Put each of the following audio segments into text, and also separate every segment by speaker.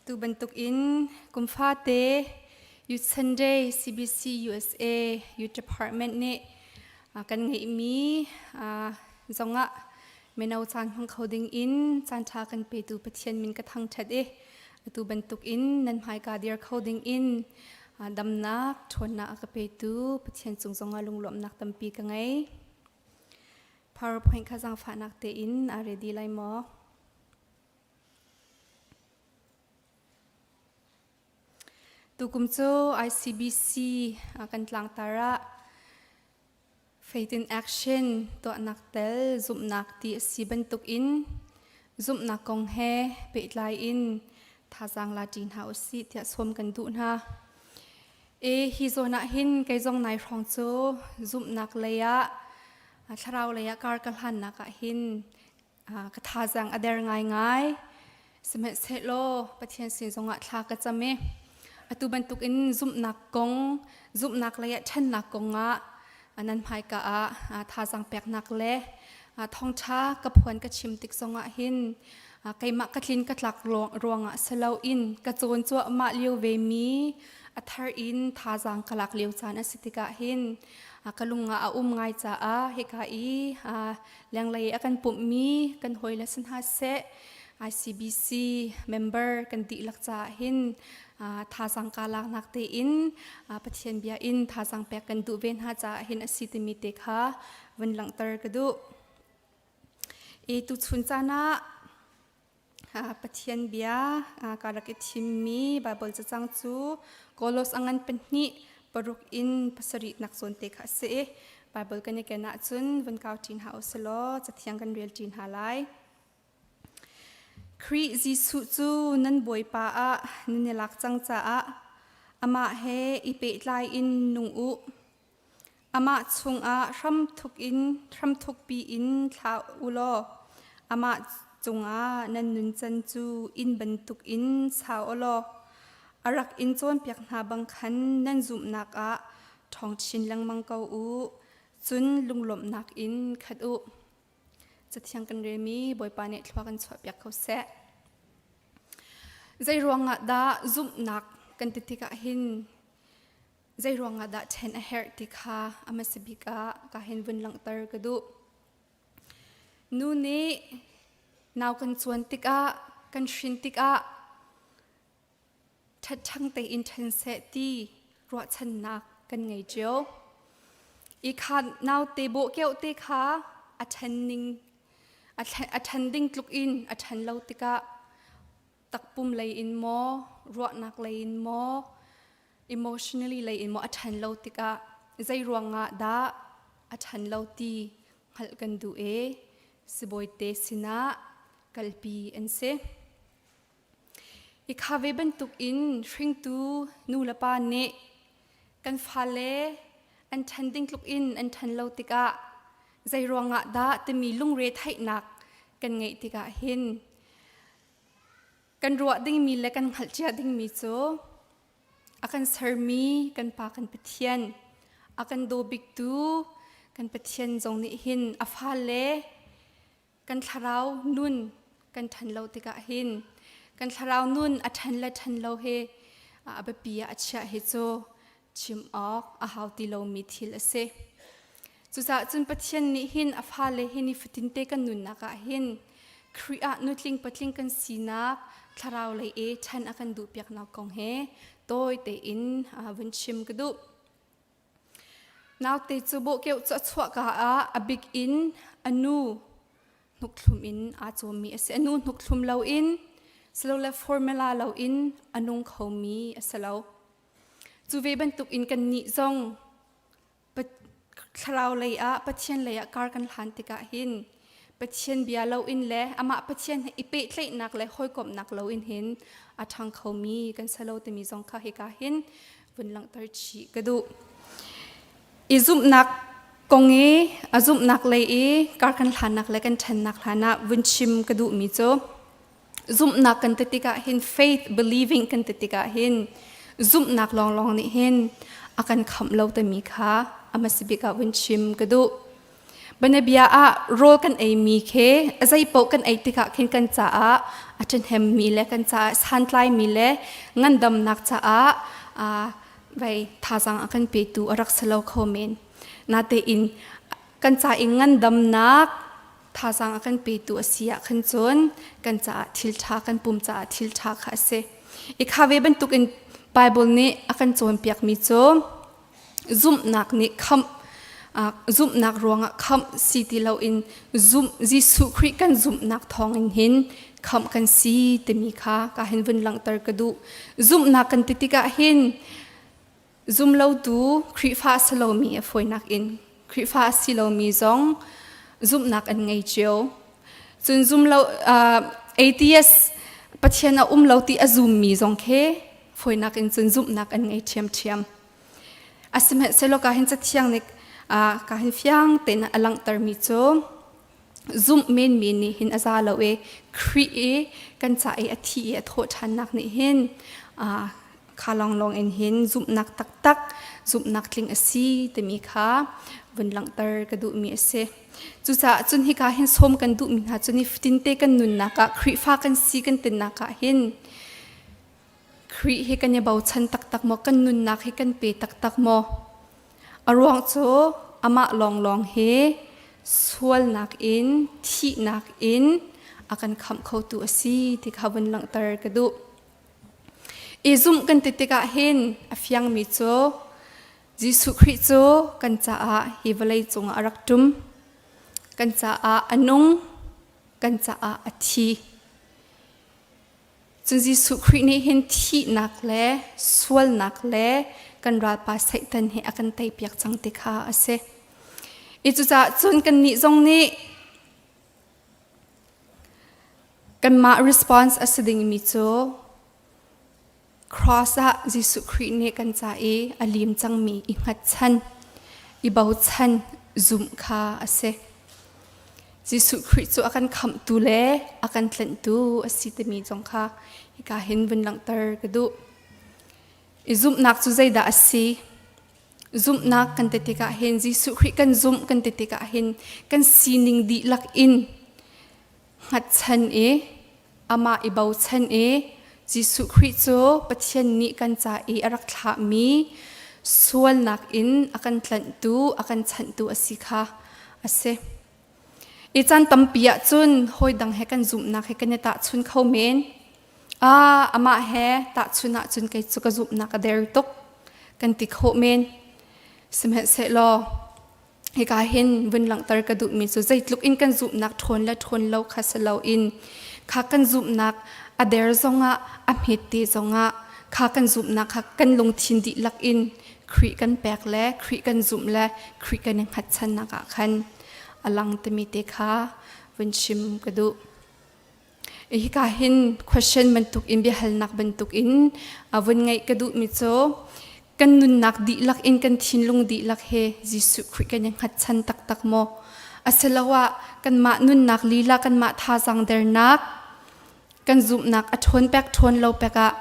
Speaker 1: Tu bantuk in kum fate Youth Sunday CBC USA Youth Department nih kan ngeihmi zongah mino caan hmang kho ding in caan ṭha kan petu Pathian min ka thangṭhat i atu bantuk in nan hmaika dir kho ding in damnak ṭhawnnak a ka petu Pathian cung zongah lunglawmhnak tampi ka ngei. PowerPoint kha zaangfahnak tein aa ready lai maw? Tukum cu ICBC kan tlangtar ah Faith in Action tuahnak tel zumhnak ti a si bantuk in zumhnak kong he pehtlai in thazaang la ṭi hna usih tiah sawm kan duh hna. E hi zawn ah hin kei zong nai hrawng cu zumhnak lei ah thlarau lei ah kar ka hlannak ah hin ka thazaang a der ngaingai. Sihmanhsehlaw Pathian sin zongah thla ka cam i atu bantukin zumhnak kong, zumhnak lei ah ṭhannak kongah nan hmaika ah thazaang peknak le thawngṭha ka phuan ka chim tik zongah hin keimah ka tlin ka tlak ruangah si loin ka cawn cuahmah lio ve mi a thar in thazaang ka lak lio caan a si tikah hin ka lung ah a um ngai caah hika i lenglei a kan pumhmi kan hawile si hna seh ICBC member kan dihlak caah hin thazaang ka laknak tein Pathian bia in thazaang pek kan duh ve hna caah hin a si timi te kha vun langhter ka duh. I tuchun caan ah Pathian bia ka rak i thimmi Baibal cacang cu Kolos a ngan pahnih paruk in pasarih nak zawn te kha a si i Baibal kan i ken ahcun vun kau ṭi hna u silaw cathiang kan rel ṭi hna lai. Khrih Jesuh cu nan Bawipa ah nan i lak cang caah amah he i pehtlai in nung u. Amah chungah hramthuk in hramthukpi in thla u law amah cungah nan nuncan cu inn bantukin sau u law a rak in cawnpiak hna bang khan nan zumhnak ah ṭhawng chin lengmang ko u. Cun lunglawmhnak in khat u. Cathiang kan relmi Bawipa nih thlua kan chuahpiak ko seh. Zei ruangah dah zumhnak kan ti tikah hin zei ruangah dah ṭhen a herh ti kha a hmasa bik ah ka hin vun langhter ka duh. Nu nih nau kan cuan tikah, kan hrin tikah ṭhatṭhang tein ṭhen seh ti ruahchannak kan ngei cio. I kha naute bawh keuh te kha a ṭhen ning a ṭhen ding tluk in a ṭhen lo tikah takpum lei in maw, ruahnak lei in maw, emotionally lei in maw a ṭhan lo tikah zei ruangah dah a ṭhan lo ti hngalh kan duh e sibawite sinah kalpi an si. I kha ve bantuk in hringtu nu le pa nih kan fale an ṭhan ding tluk in an ṭhan lo tikah zei ruangah dah timi lungre theihnak kan ngeih tikah hin Kan ruah dingmi le kan hngalhcia dingmi cu a kan sermi kan Pa kan Pathian, a kan daw biktu kan Pathian zong nih hin a fale kan thlarau nun kan ṭhan lo tikah hin kan thlarau nun a ṭhan le ṭhan lo hi a biapi ah a chiah hi cu chim awk a hau ti lomi thil a si. Cucaah cun Pathian nih hin a fale hi nifatinte kan nunnak ah hin Khrih ah nutling patling kan sinak thlarau lei i ṭhan a kan duhpiaknak kong he tawi tein vun chim ka duh. Naute cu bawhkeuh cu a chuahka ah a bik in a nu hnukthlum in aa cawmmi a si. A nu hnukthlum loin silole formula loin a nung khomi a si lo. Cu ve bantuk in kannih zong thlarau lei ah Pathian lei ah kar kan hlan tikah hin Pathian bia loin le amah Pathian he i pehtlaihnak le hawikomhnak loin hin a ṭhang khomi kan si lo timi zong kha hika hin vun langhter chih ka duh. I zumhnak kong i a zumhnak lei i kar kan hlannak le kan ṭhennak hlan ah vun chim ka duhmi cu Zumhnak kan ti tikah hin faith believing kan ti tikah hin zumhnak lawnglawng nih hin a kan khamh lo timi kha a hmasa bik ah vun chim ka duh. Banabia ah rawl kan eimi khi a zeipaoh kan ei tikah khin kan caah a ṭhahnemmi le kan caah santlaimi le ngandamnak caah vei thazaang a kan petu a rak si lo kho men. Natein kan ca i ngandamnak thazaang a kan petu a si ah khan cun kan caah thil ṭha kan pum caah thil ṭha kha a si. I kha ve bantukin Bible nih a kan cawnpiakmi cu zumhnak nih khamh zumhnak ruangah khamh si ti loin zumh Jesuh Khrih kan zumhnak thawngin hin khamh kan si timi kha ka hin vun langhter ka duh. Zumhnak kan ti tikah hin zumlotu Khrihfa a si lomi a fawinak in Khrihfa a si lomi zong zumhnak an ngei cio. Cun zumlo atheist Pathian a um lo ti a zummi zong khi fawinak in cun zumhnak an ngei ṭhiamṭhiam. Asihmanhsehlaw ka hin cathiang nih ka hin fiang tein a langhtermi cu zumh menmi nih hin a za lo i Khrih i kan ca i a thi i a thawh ṭhannak nih hin kha lawnglawng in hin zumhnak taktak zumhnak tling a si timi kha vun langhter ka duhmi a si. Cucaah cun hika hin sawm kan duhmi hna cu nifatin te kan nunnak ah Khrihfa kan si kan tinnak ah hin Khrih hi kan i bochan taktak maw kan nunnak hi kan pe taktak maw? A ruang cu amah lawnglawng hi sualnak in thihnak in a kan khamh khotu a si ti kha vun langhter ka duh. I zumh kan ti tikah hin a fiangmi cu Jesuh Khrih cu kan caah hi vawlei cungah a rak ṭum. Kan caah a nung, kan caah a thi. Cun Jesuh Khrih nih hin thihnak le sualnak le kan ralpa Satan hi a kan teipiak cang ti kha a si. I cucaah cun kannih zong nih kanmah response a si dingmi cu Cross ah Jesuh Khrih nih kan ca i a lim cangmi i hngatchan, i bochan, zumh kha a si. Jesuh Khrih cu a kan khamhtu le a kan tlanhtu a si timi zong kha hika hin vun langhter ka duh. I zumhnak cu zeidah a si? Zumhnak kan ti tikah hin Jesuh Khrih kan zumh kan ti tikah hin kan sining dihlak in hngatchan i amah i bochan i Jesuh Khrih cu Pathian nih kan ca i a rak thlahmi sualnak in a kan tlanhtu, a kan chanhtu a si kha a si. I caan tampi ah cun hawi dang he kan zumhnak he kan i tahchun kho men. Ah, amah he tahchun ahcun kei cu ka zumhnak a der tuk kan ti khawh men. Sihmanhsehlaw hika hin vun langhter ka duhmi cu zeitluk in kan zumhnak ṭhawn le ṭhawn lo kha si loin kha kan zumhnak a der zongah a hmet te zongah kha kan zumhnak kha kan lungthin dihlak in Khrih kan pek le Khrih kan zumh le Khrih kan i hngatchannak ah khan a lang timi te kha vun chim ka duh. Hika hin question bantuk in biahalnak bantuk in vun ngeih ka duhmi cu kan nunnak dihlak in kan thinlung dihlak he Jesuh Khrih kan i hngatchan taktak maw? Asiloah kanmah nunnak lila kanmah thazaang dernak kan zumhnak a ṭhawn pek ṭhawn lo pek ah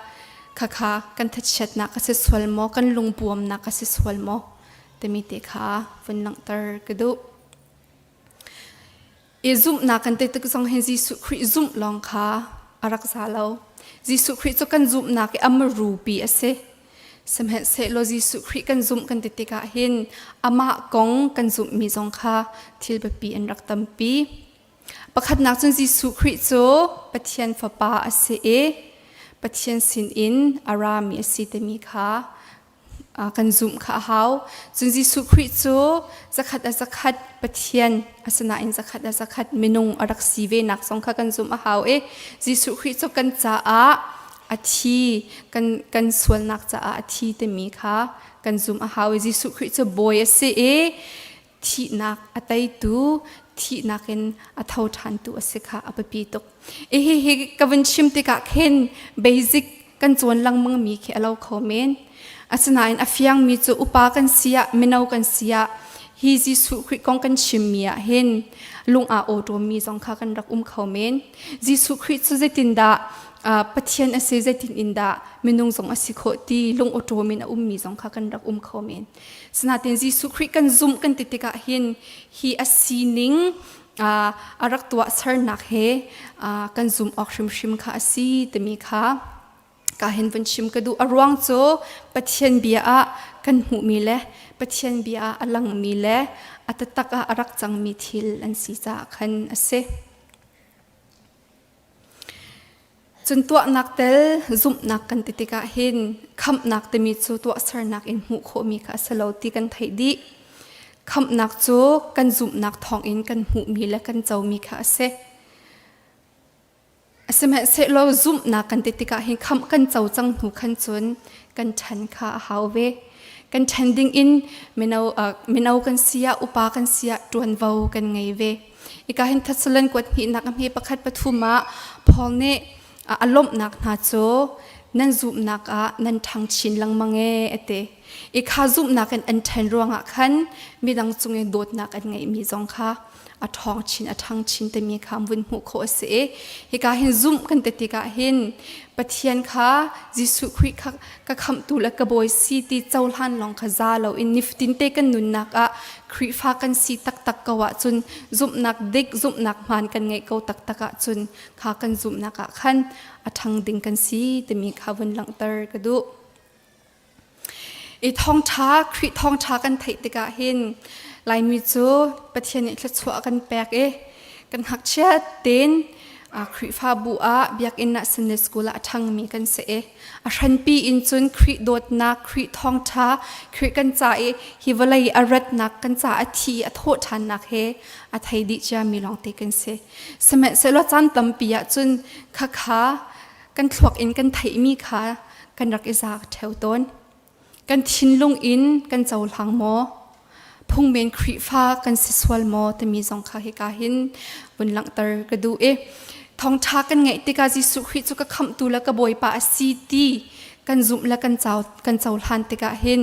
Speaker 1: khakha kan thachiatnak a si sual maw kan lungpuamnak a si sual maw timi te kha vun langhter ka duh. I zumhnak kan ti tik zong hin Jesuh Khrih zumh lawng kha a rak za lo. Jesuh Khrih cu kan zumhnak i a marupi a si. Sihmanhsehlaw Jesuh Khrih kan zumh kan ti tikah hin amah kong kan zumhmi zong kha thil biapi an rak tampi. Pakhatnak cun Jesuh Khrih cu Pathian Fapa a si i Pathian sinin a rami a si timi kha kan zumh kha a hau. Cun Jesuh Khrih cu zakhat a zakhat Pathian asinain zakhat a zakhat minung a rak si ve nak zong kha kan zumh a hau i Jesuh Khrih cu kan caah a thi kan kan sualnak caah a thi timi kha kan zumh a hau i Jesuh Khrih cu bawi a si i thihnak a teitu thihnak in a tho ṭhantu a si kha a biapi tuk. Hi hi ka vun chim tikah khin basic kan cawn lengmang mi khi a lo kho men. Asinain a fiangmi cu upa kan si ah mino kan si ah hi Jesuh Khrih kong kan chimmi ah hin lung aa awṭawmmi zong kha kan rak um kho men. Jesuh Khrih cu zeitindah Pathian a si zeitin in dah minung zong a si khawh ti lung awṭawm in a ummi zong kha kan rak um kho men. Sinain Jesuh Khrih kan zumh kan ti tikah hin hi a sining a rak tuahsernak he kan zumh awk hrimhrim kha a si timi kha ka hin vun chim ka duh. A ruang cu Pathian bia ah kan hmuhmi le Pathian bia ah a langmi le a taktak ah a rak cangmi thil an si caah khan a si. Cun tuahnak tel zumhnak kan ti tikah hin khamhnak timi cu tuahsernak in hmuh khawhmi kha a si lo ti kan theih dih. Khamhnak cu kan zumhnak thawngin kan hmuhmi le kan comi kha a si. Sihmanhsehlaw zumhnak kan ti tikah hin khamh kan co cang hnu khan cun kan ṭhan kha a hau ve. Kan ṭhen ding in mino, mino kan si ah upa kan si ah ṭuanvo kan ngei ve. Hika hin Thessalon kuat hnihnak a hme pakhat pathum ah Paul nih a lawmhnak hna cu nan zumhnak ah nan ṭhang chin lengmang ee a ti. I kha zumhnak in an ṭhen ruangah khan midang cung i dawtnak an ngeihmi zong kha a ṭhawng chin a ṭhang chin timi kha vun hmuh khawh a si i hika hin zumh kan ti tikah hin Pathian kha Jesuh Khrih kha ka khamhtu le ka bawi si ti cohlan lawng kha za loin nifatin te kan nunnak ah Khrihfa kan si taktak ko ahcun zumhnak dik zumhnak hmaan kan ngeih ko taktak ahcun kha kan zumhnak ah khan a ṭhang ding kan si timi kha vun langhter ka duh. I thawngṭha Khrih thawngṭha kan theih tikah hin Laimi cu Pathian nih thluachuah a kan pek i kan ngakchiat tein Khrihfabu ah biakinn ah Sunday school ah a ṭhangmi kan si i a hranpi in cun Khrih dawtnak, Khrih thawngṭha, Khrih kan ca i hi vawlei a ratnak, kan ca a thi i a thawhṭhannak he a thei dih ciami lawngte kan si. Sihmanhsehlaw caan tampi ah cun khakha kan thluak in kan theihmi kha kan rak i zaak ṭheo tawn. Kan thinlung in kan cohlang maw? Phungmen Khrihfa kan si sual maw timi zong kha hika hin vun langhter ka duh i thawngṭha kan ngeih tikah Jesuh Khrih cu ka khamhtu le ka Bawipa a si ti kan zumh le kan kan cohlan tikah hin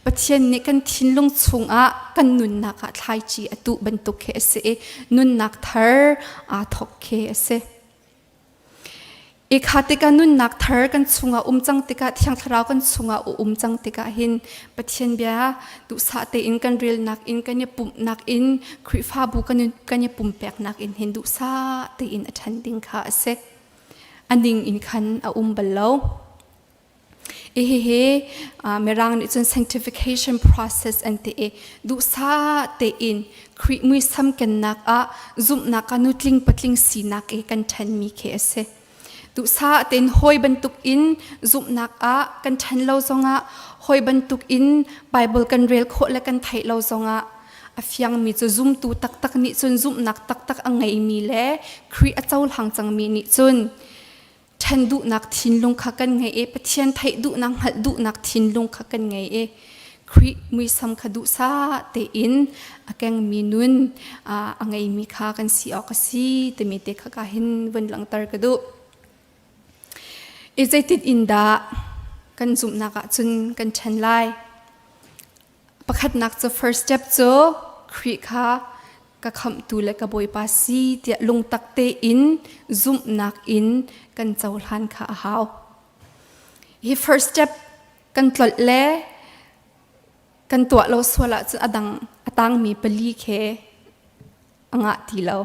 Speaker 1: Pathian nih kan thinlung chungah kan nunnak ah thlaici a tuh bantuk khi a si i nunnak thar aa thawk khi a si. I kha tikah nunnak thar kan chungah um cang tikah Thiang Thlarau kan chungah a um cang tikah hin Pathian bia duhsah tein kan relnak in kan i pumhnak in Khrihfabu kan i pumpeknak in hin duhsah tein a ṭhan ding kha a si. A ning in khan a um bal lo. Hihi Mirang nih cun sanctification process an ti i duhsah tein Khrih muisam kennak ah zumhnak ah nutling patling sinak i kan ṭhenmi khi a si. Duhsah tein hawi bantuk in zumhnak ah kan ṭhen lo zongah hawi bantuk in Bible kan rel khawh le kan theih lo zongah a fiangmi cu zumtu taktak nih cun zumhnak taktak a ngeimi le Khrih a cohlang cangmi nih cun ṭhen duhnak thinlung kha kan ngei i Pathian theih duhnak hngalh duhnak thinlung kha kan ngei i Khrih muisam kha duhsah tein a kengmi nun a ngeimi kha kan si awk a si timi te kha ka hin vun langhter ka duh. I zeitin in dah kan zumhnak ah cun kan ṭhen lai? Pakhatnak cu first step cu Khrih kha ka khamhtu le ka Bawipa si tiah lungtak tein zumhnak in kan cohlan kha a hau. Hi first step kan tlolh le kan tuah lo sual ahcun a dang a tangmi pali khi a ngah ti lo.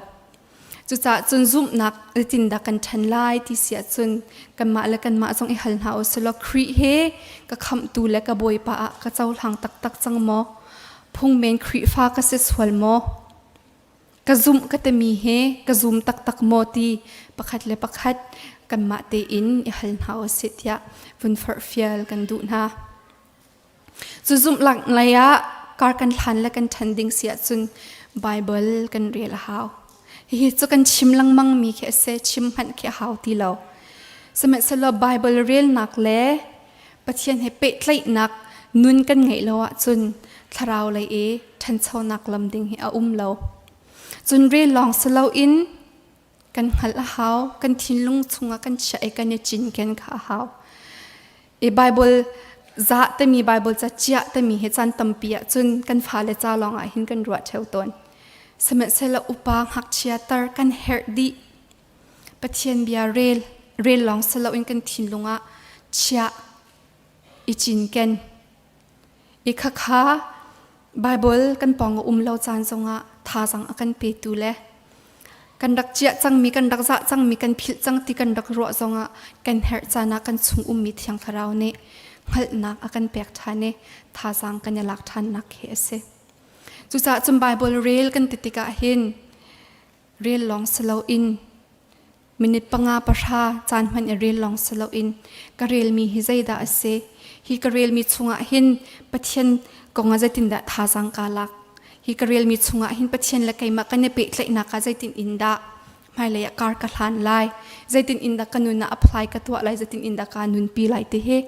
Speaker 1: Cucaah cun zumhnak zeitindah kan ṭhen lai ti si ahcun kanmah le kanmah zong i hal hna u sih Khrih he ka khamhtu le ka Bawipa ah ka cohlang taktak cang maw? Phungmen Khrihfa ka si sual maw? Ka zumh ka timi he ka zum taktak maw ti pakhat le pakhat kanmah tein i hal hna u sih tiah vun forhfial kan duh hna. Cu zumhlak lei ah kar kan hlan le kan ṭhan ding si ahcun Baibal kan rel a hau. Hihi cu kan chim lengmang mi khi a si, chim hmanh khi a hau ti lo. Sihmanhsehlaw Baibal relnak le Pathian he pehtlaihnak nun kan ngeih lo ahcun thlarau lei i ṭhanchonak lam ding hi a um lo. Cun rel lawng si loin kan hngalh a hau, kan thinlung chungah kan chiah i kan i cinken kha a hau. I Bible zah timi Bible ca chiah timi hi caan tampi ahcun kan fale ca lawng ah hin kan ruah ṭheo tawn. Sihmanhsehlaw upa ngakchia tar kan herh dih. Pathian bia rel. rel lawng si loin kan thinlung ah chiah i cinken. I khakha Bible kan pawng a um lo caan zongah thazaang a kan petu le kan rak ciah cangmi, kan rak zah cangmi, kan philh cang ti kan rak ruah zongah kan herh caan ah kan chung ummi Thiang Thlarau nih hngalhnak a kan pek ṭhan i thazaang kan i lak ṭhannak hi a si. Cucaah cun Bible rel kan ti tikah hin rel lawng si loin minute panga pahra caan hman i rel lawng si loin ka relmi hi zeidah a si? Hi ka relmi chungah hin Pathian kong ah zeitindah thazaang kaa lak? Hi ka relmi chungah hin Pathian le keimah kan i pehtlaihnak ah zeitin in dah hmailei ah kar ka hlan lai? Zeitin in dah ka nun ah apply ka tuah lai? Zeitin in dah kaa nunpi lai ti hi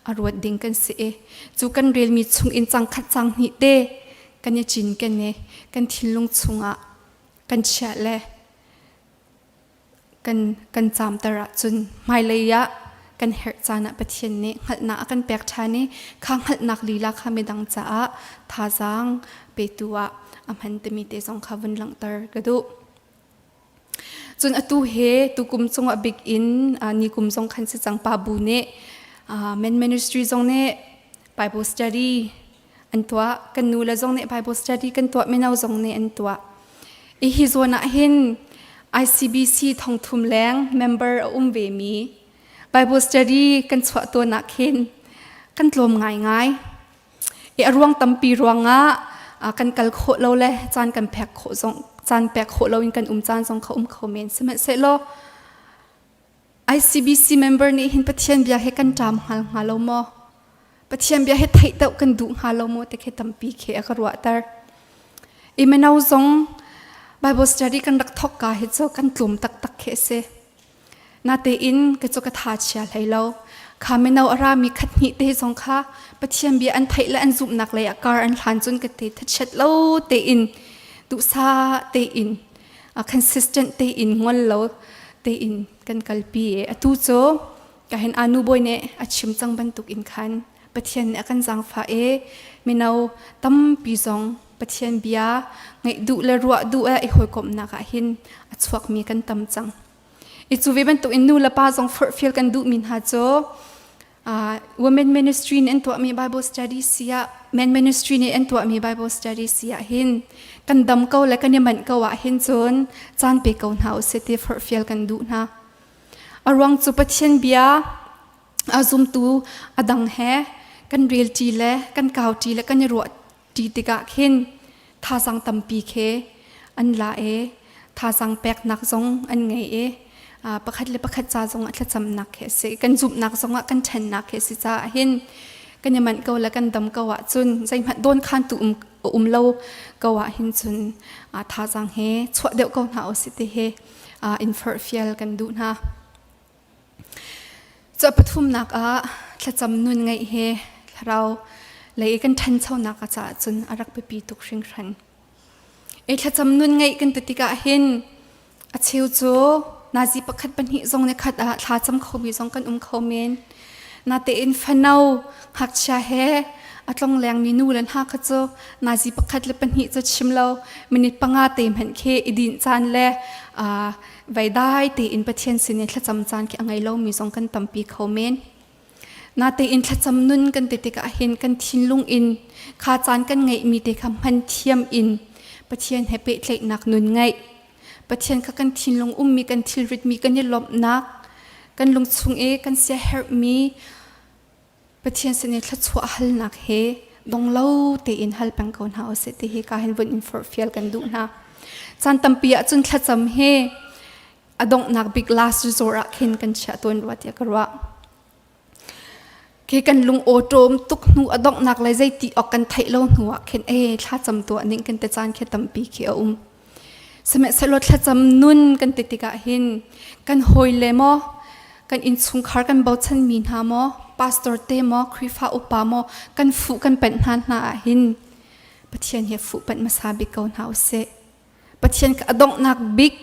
Speaker 1: a ruat ding kan si i cu kan relmi chung in cang khat cang hnih te kan i cinken i kan thinlung chungah kan chiah le kan kan caamter ahcun hmailei ah kan herh caan ah Pathian nih hngalhnak a kan pek ṭhan i kha hngalhnak lila kha midang caah thazaang petu ah a hman timi te zong kha vun langhter ka duh. Cun atu he tukum cungah bik in ni kum zong khan si cang pa bu nih men ministry zong nih Bible study an tuah kan nu le zong nih Bible study kan tuah mino zong nih an tuah i hi zawn ah hin ICBC thongthum leng member a um ve mi Bible study kan chuah tawn ah khin kan tlawm ngaingai i a ruang tampi ruangah kan kal khawh lo le caan kan pek khawh zong caan pek khawh lo in kan um caan zong kha um kho men sihmanhsehlaw ICBC member nih hin Pathian bia he kan ṭam hngal hnga lo maw? Pathian bia he theih deuh kan duh hnga lo maw ti khi tampi khi a ka ruahter. I mino zong Bible study kan rak thawk ka hi cu kan tlum taktak khi a si. Natein ka cu ka tha chia hlei lo. Kha mino a rami khat hnih te zong kha Pathian bia an theih le an zumhnak lei ah kar an hlan cun ka te thachiat lo tein duhsah tein consistent tein ngol lo tein kan kalpi i atu cu ka hin anu bawi nih a chim cang bantuk in khan Pathian nih a kan zaangfah i mino tampi zong Pathian bia ngaih duh le ruah duh i hawikomhnak ah hin a chuakmi kan tam cang. I cu ve bantuk in nu le pa zong forhfial kan duhmi hna cu women ministry nih an tuahmi Bible study si ah men ministry nih an tuahmi Bible study si ah hin kan dam ko le kan i manh ko ah hin cun caan pe ko hna usih ti forhfial kan duh hna. A ruang cu Pathian bia a zumtu a dang he kan rel ṭi le kan kau ṭi le kan i ruah ṭi tikah khin thazaang tampi khi an la i thazaang peknak zong an ngei i pakhat le pakhat ca zong ah thlacamnak khi a si kan zumhnak zong ah kan ṭhennak khi a si caah hin kan i manh ko le kan dam ko ahcun zeihmanh dawnkhantu um um lo ko ah hin cun thazaang he chuah deuh ko hna usih ti hi in forhfial kan duh hna. Cu a pathumnak ah thlacam nun ngeih hi thlarau lei i kan ṭhanchonak a caah cun a rak biapi tuk hringhran. I thlacam nun ngeih kan ti tikah hin a cheu cu nazi pakhat pahnih zong ni khat ah thlacam khomi zong kan um kho men. Natein fano ngakchia he a tlonglengmi nu le hna kha cu nazi pakhat le pahnih cu chim lo minute panga te hmanh khi i dinh caan le Veidai tein Pathian sin i thlacam caan khi a ngei lomi zong kan tampi kho men. Natein thlacam nun kan ti tikah hin kan thinlung in kha caan kan ngeihmi te kha hman thiam in Pathian he pehtlaihnak nun ngeih. Pathian kha kan thinlung ummi kan thilritmi kan i lawmhnak kan lungchung i kan siaherhmi Pathian sin i thluachuah halnak he dong lo tein hal peng ko hna usih ti hi ka hin vun in forhfial kan duh hna. Caan tampi ah cun thlacam hi a donghnak bik last resort ah khin kan chiah tawn rua tiah ka ruah. Khi kan lung awṭawm tuk hnu a donghnak le zeiti awk kan theih lo hnu ah khin e thlacam tuah ning kan te caan khi tampi khi a um. Sihmanhsehlaw thlacam nun kan ti tikah hin kan hawile maw, kan innchungkhar kan bochanmi hna maw, pastor te maw, Khrihfa upa maw kan fuh kan panh hna hna ah hin Pathian hi fuh panh hmasa bik ko hna usih. Pathian kha a donghnak bik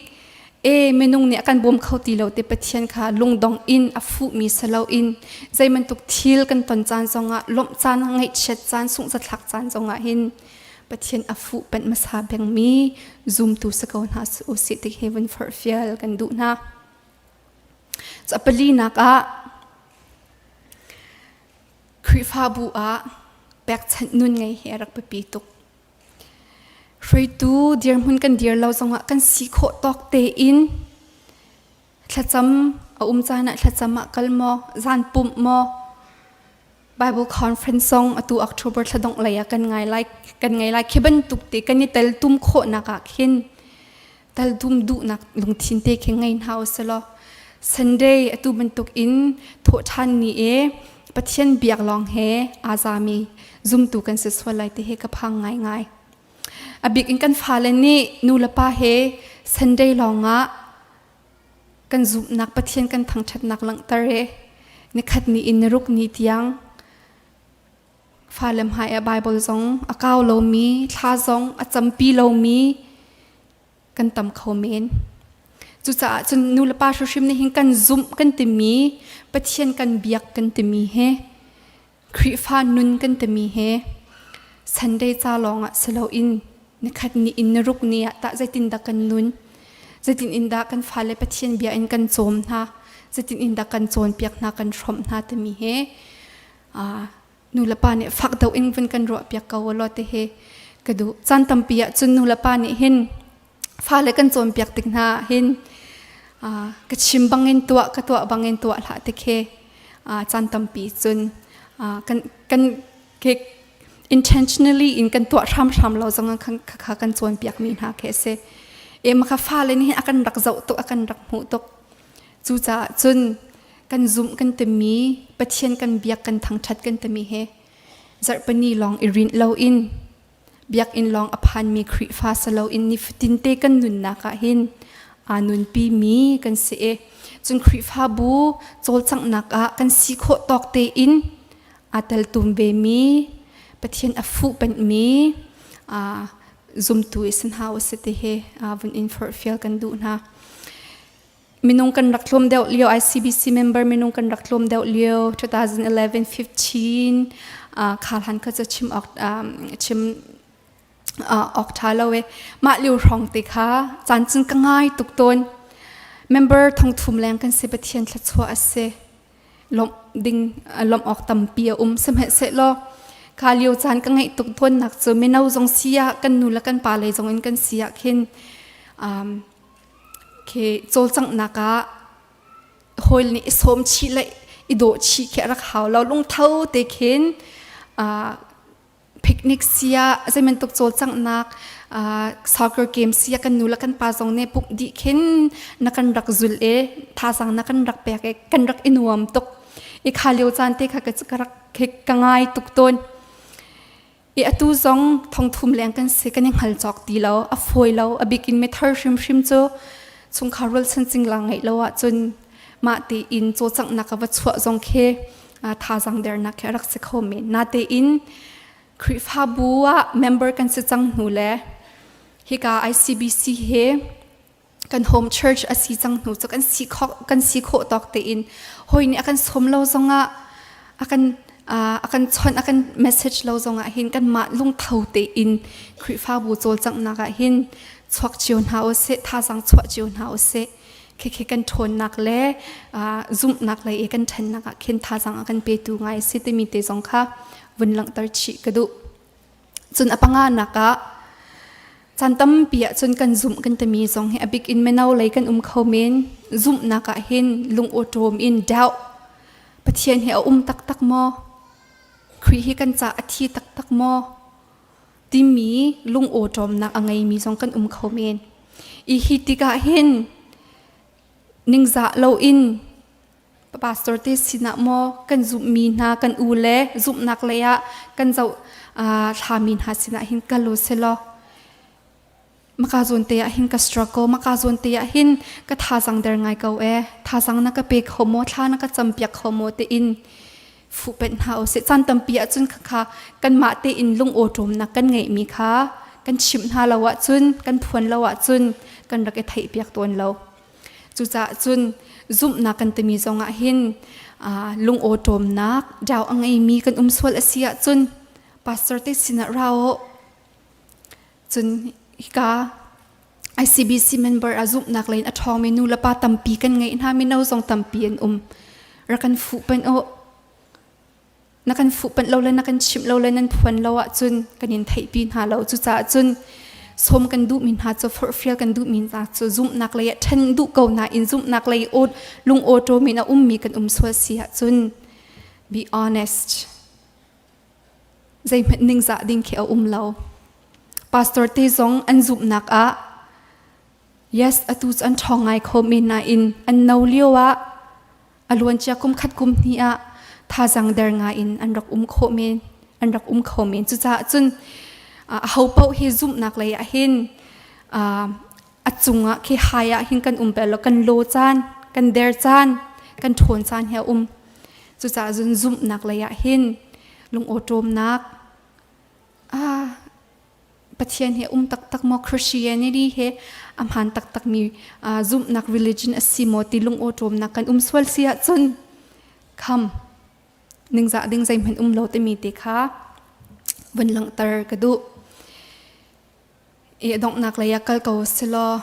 Speaker 1: e minung nih a kan bawm kho ti lo te Pathian kha lungdong in a fuhmi si loin zei bantuk thil kan ton caan zongah lawmh caan ngaihchiat caan sunghzathlak caan zongah hin Pathian a fuh panh hmasa bengmi zumtu si ko hna usih ti hi vun forhfial kan duh hna. Cu a palinak ah Khrihfabu ah pekchanh nun ngei hi a rak biapi tuk. Hruaitu dirhmun kan dir lo zongah kan si khawh tawk tein thlacam a um caan ah thlacam ah kal maw, zan pumh maw, Bible conference zong atu October thla dongh lei ah kan ngai lai kan ngei lai khi bantuk te kan i tel tum khawhnak ah khin tal tum duhnak lungthin te khi ngei hna usih Sunday atu bantuk in thawhṭhan ni e Pathian biak lawng he aa zami zumtu kan si sual lai ti hi ka phang ngaingai. A bik in kan fale nih nu le pa he Sunday lawng ah kan zumhnak Pathian kan thangṭhatnak langhter e nikhat ni in niruk ni tiang fale hmai ah Bible zong a kau lomi thla zong a campi lomi kan tam kho men. Cucaah cun nu le pa hrimhrim nih hin kan zumh kan timi Pathian kan biak kan timi he Khrihfa nun kan timi he Sunday ca lawngah si loin nikhat ni in niruk ni ah tah zeitindah kan nun zeitin in dah kan fale Pathian bia in kan cawm hna zeitin in dah kan cawnpiak hna kan hrawmh hna timi he nu le pa nih fak deuh in vun kan ruah piak ko law te he ka duh caan tampi ah cun nu le pa nih hin fale kan cawnpiak tik hna hin ka chim bangin tuah ka tuah bangin tuah hlah te khi caan tampi cun kan kan ke intentionally in kan tuah hramhram lo zong kha kha kan cawnpiak mi hna khi a si e maka fale nih hin a kan rak zoh tuk a kan rak hmuh tuk Cucaah cun kan zumh kan timi Pathian kan biak kan thangṭhat kan timi hi zarhpini lawng i rinh loin biakinn lawng a phanmi Khrihfa si loin nifatin te kan nunnak ah hin aa nunpimi kan si i cun Khrihfabu cawlcanghnak ah kan si khawh tawk tein aa teltum vemi Pathian a fuh penhmi zumtu i si hna usih ti hi vun in forhfial kan duh hna. Minung kan rak tlawm deuh lio ICBC member minung kan rak tlawm deuh lio 2011-15 kha hlan kha cu chim awk chim awk ṭha lo e mah lio hrawng te kha caan cun ka ngai tuk tawn member thongthum leng kan si Pathian thluachuah a si lawmh ding lawmh awk tampi a um sihmanhsehlaw kha lio caan ka ngaih tuk tawnnak cu mino zong si ah kan nu le kan pa lei zong in kan si ah khin Khi cawlcanghnak ah hawi nih i sawm chih le i dawh chih khi a rak hau lo. Lungtho te khin picnic sia zei bantuk cawlcanghnak soccer game sia kan nu le kan pa zong nih pumh dih khin na kan rak zul i thazaang na kan rak pek i kan rak i nuam tuk. I kha lio caan te kha ka rak ka ngai tuk tawn. I atu zong thongthum leng kan si kan i hngal cawk ti lo a fawi lo a bik in mithar hrimhrim cu chungkhar rualchan cingla ngeih lo ahcun mah tein cawlcanghnak a va chuah zong khi thazaang dernak khi a rak si kho men natein Khrihfabu ah member kan si cang hnu le hika ICBC he kan home church a si cang hnu cu kan si khawh kan si khawh tawk tein hawi nih a kan sawm lo zongah a kan a kan chawnh a kan message lo zongah hin kanmah lungtho tein Khrihfabu cawlcanghnak ah hin chuak cio hna usih thazaang chuah cio hna usih khikhi kan ṭhawnnak le zumhnak lei i kan ṭhannak ah khin thazaang a kan petu ngai si timi te zong kha vun langhter chih ka duh. Cun a panganak ah caan tampi ah cun kan zumh kan timi zong hi a bik in mino lei kan um kho men. Zumhnak ah hin lungawṭawm in doubt Pathian hi a um taktak maw? Khrih hi kan caah a thi taktak maw? Timi lungawṭawmnak a ngeimi zong kan um kho men. I hi tikah hin ningzah loin Pastor te sinah maw kan zumhmi hna kan u le zumhnak lei ah kan zoh thlami hna sinah hin kal u selaw maka zawn te ah hin ka struggle maka zawn te ah hin ka thazang der ngai ko e thazang na ka pe kho maw thla na ka campiak kho maw te in fuhpenh hna usih caan tampi ahcun kha kanmah tein lungawṭawmnak kan ngeihmi kha kan chimh hna lo ahcun kan phuan lo ahcun kan rak i theihpiak tawn lo Cucaah cun zumhnak kan timi zongah hin lungawṭawmnak dau a ngeimi kan um sual a si ahcun pastor te sinah ra u. Cun hika ICBC member a zumhnak lei in a ṭhawngmi nu le pa tampi kan ngeih hna, mino zong tampi an um. Rak kan fuh panh u. Na kan fuh panh lo le na kan chimh lo le nan phuan lo ahcun kan in theihpi hna lo. Cucaah cun sawm kan duhmi hna cu forhfial kan duhmi hna cu zumhnak lei ah ṭhen duh ko nain zumhnak lei lung awṭawm in a ummi kan um sual si ahcun be honest. Zeihmanh ningzah ding khi a um lo. Pastor te zong an zumhnak ah yes atu cu an ṭhawng ngai kho men nain an no lio ah a luancia kum khat kum hnih ah thazang der ngai in an rak um khawh men an rak um kho men. Cucaah cun aho paoh hi zumhnak lei ah hin a cungah khi hai ah hin kan um bel lo, kan lo caan, kan der caan, kan ṭhawn caan hi a um. Cucaah cun zumhnak lei ah hin lungawṭawmnak ah Pathian hi um taktak maw, Christianity he a hmaan taktakmi zumhnak religion a si maw ti lungawṭawmnak kan um sual si ahcun kham ningzah ding zeihmanh um lo timi te kha vun langhter ka duh. I donghnak lei ah kal ko selaw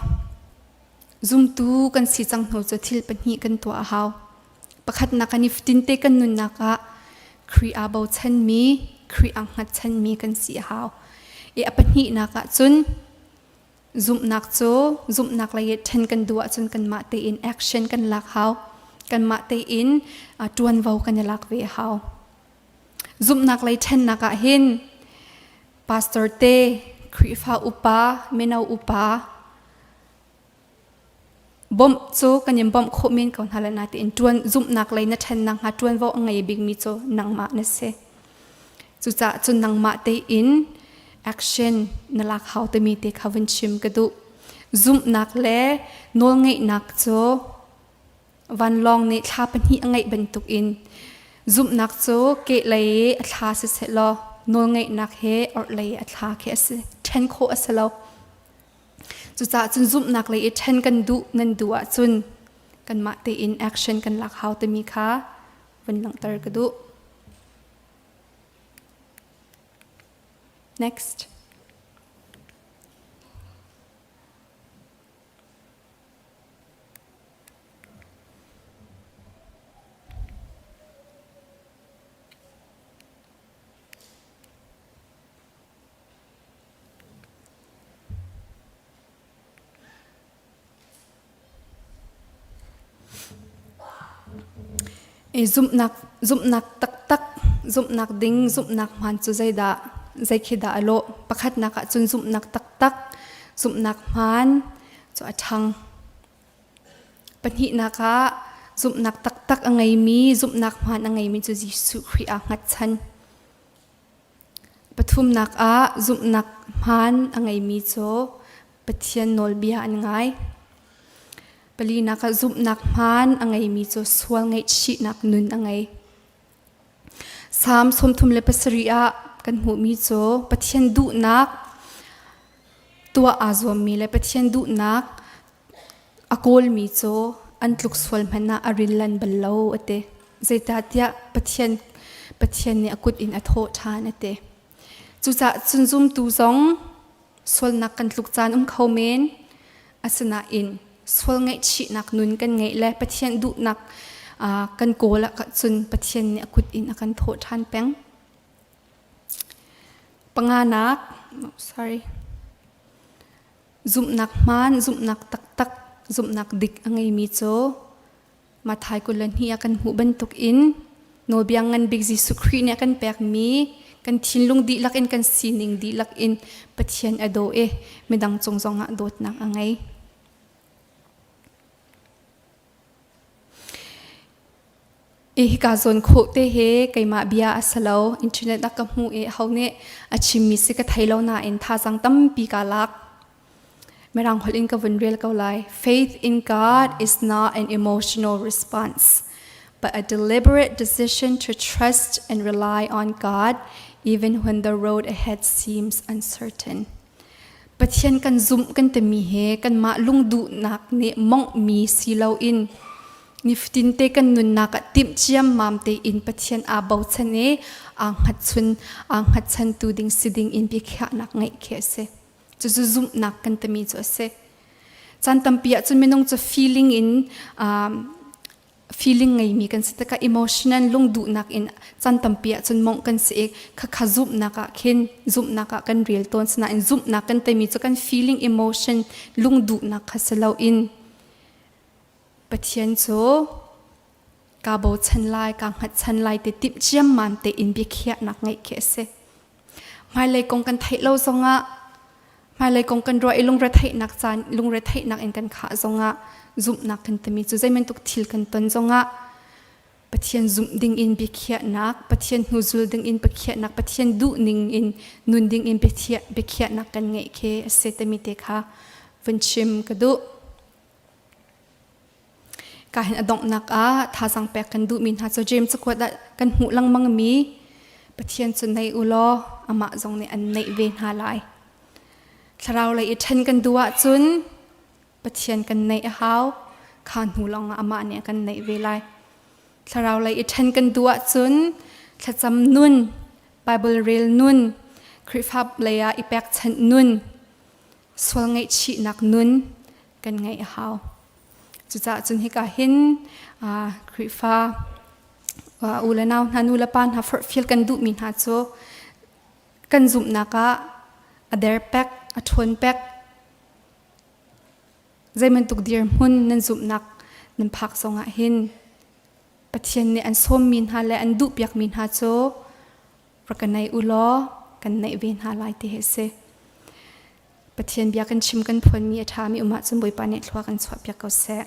Speaker 1: zumtu kan si cang hnu cu thil pahnih kan tuah a hau. Pakhatnak kan i fatinte kan nunnak ah Khrih aa bochanmi, Khrih aa hngatchanmi kan si a hau. I a pahnihnak ah cun zumhnak cu zumhnak lei i ṭhen kan duh ahcun kanmah tein action kan lak hau. Kanmah tein ṭuanvo kan i lak ve a hau. Zumhnak lei ṭhennak ah hin pastor te, Khrihfa upa, mino upa bawmh cu kan in bawmh khawh men ko hna lai natein ṭuan zumhnak lei na ṭhen nakhnga ṭuanvo a ngei bikmi cu nangmah na si. Cucaah cun nangmah tein action na lak hau timi te kha vun chim ka duh. Zumhnak le nawlngeihnak cu Vanlawng nih thla pahnih a ngeih bantukin zumhnak cu kehlei i a thla siseh law nawlngeihnak he orhlei i a thla khi a si. Ṭhen khawh a si lo. Cucaah cun zumhnak lei i ṭhen kan duh nan duh ahcun kanmah tein action kan lak hau timi kha vun langhter ka duh. Next. Zumhnak zumhnak taktak zumhnak ding zumhnak hmaan cu zeidah zei khi dah a lawh? Pakhatnak ah cun zumhnak taktak zumhnak hmaan cu a ṭhang. Pahnihnak ah zumhnak taktak a ngeimi zumhnak hmaan a ngeimi cu Jesuh Khrih aa hngatchan. Pathumnak ah zumhnak hmaan a ngeimi cu Pathian nawlbia an ngai. Palinak ah zumhnak hmaan a ngeimi cu sual ngaihchihnak nun a ngei. Salm 37 ah kan hmuhmi cu Pathian duhnak tuah aa zuammi le Pathian duhnak a kawlmi cu an tluk sual hmanh ah a rillan bal lo a ti. Zeicahtiah Pathian Pathian nih a kut in a thawh ṭhan a ti. Cucaah cun zumtu zong sualnak kan tluk caan um kho men. Asinain sual ngaihchihnak nun kan ngeih le Pathian duhnak kan kawl ahcun Pathian nih a kut in a kan thawh ṭhan peng. Panganak, oh, sorry. Zumhnak hmaan, zumhnak taktak, zumhnak dik a ngeimi cu Matthai 22 ah kan hmuh bantuk in nawlbia ngan bik Jesuh Khrih nih a kan pekmi kan thinlung dihlak in kan sining dihlak in Pathian a daw i midang cung zongah dawtnak a ngei. I hika zawn khawh te he keimah bia a si lo. Internet ah ka hmuh i aho nih a chimmi si ka thei lo nain thazaang tampi kaa lak. Mirang holh in ka vun rel ko lai. Faith in God is not an emotional response, but a deliberate decision to trust and rely on God even when the road ahead seems uncertain. Pathian kan zumh kan timi he kanmah lungduhnak nih monghmi si loin nifatin te kan nunnak ah timh ciammam tein Pathian aa bochan i aa hngatchun aa hngatchantu ding si ding in biakhiahnak ngeih khi a si. Cucu zumhnak kan timi cu a si. Caan tampi ahcun minung cu feeling in feeling ngeimi kan si tikah emotional lungduhnak in caan tampi ahcun mongh kan si i khakha zumhnak ah khin zumhnak ah kan rel tawn. Sinain zumhnak kan timi cu kan feeling, emotion, lungduhnak kha si loin Pathian cu kaa bochan lai, kaa hngatchan lai ti timh ciammam tein biakhiahnak ngeih khi a si. Hmailei kong kan theih lo zongah, hmailei kong kan ruah i lungretheihnak caan, lungretheihnak in kan khah zongah, zumhnak kan timi cu zei bantuk thil kan ton zongah Pathian zumh ding in biakhiahnak, Pathian hnuzul ding in biakhiahnak, Pathian duhning in nun ding in biakhiahnak kan ngeih khi a si timi te kha vun chim ka duh. Ka hin a donghnak ah thazaang pek kan duhmi hna cu James cakuat ah kan hmuh lengmangmi Pathian cu nei u law amah zong nih an neih ve hna lai. Thlarau lei i ṭhen kan duh ahcun Pathian kan neih a hau. Kha hnu lawngah amah nih a kan neih ve lai. Thlarau lei i ṭhen kan duh ahcun thlacam nun, Bible rel nun, Khrihfa lei ah i pekchanh nun, sual ngaihchihnak nun kan ngeih a hau. Cucaah cun hika hin Khrihfa u le nau hna, nu le pa hna forhfial kan duhmi hna cu kan zumhnak ah a der pek, a ṭhawn pek, zei bantuk dirhmun nan zumhnak nan phak zongah hin Pathian nih an sawmmi hna le an duhpiakmi hna cu rak ka nei u law kan neih ve hna lai ti hi a si. Pathian bia kan chim kan phuanmi a ṭhami um ahcun Bawipa nih thlua kan chuahpiak ko seh.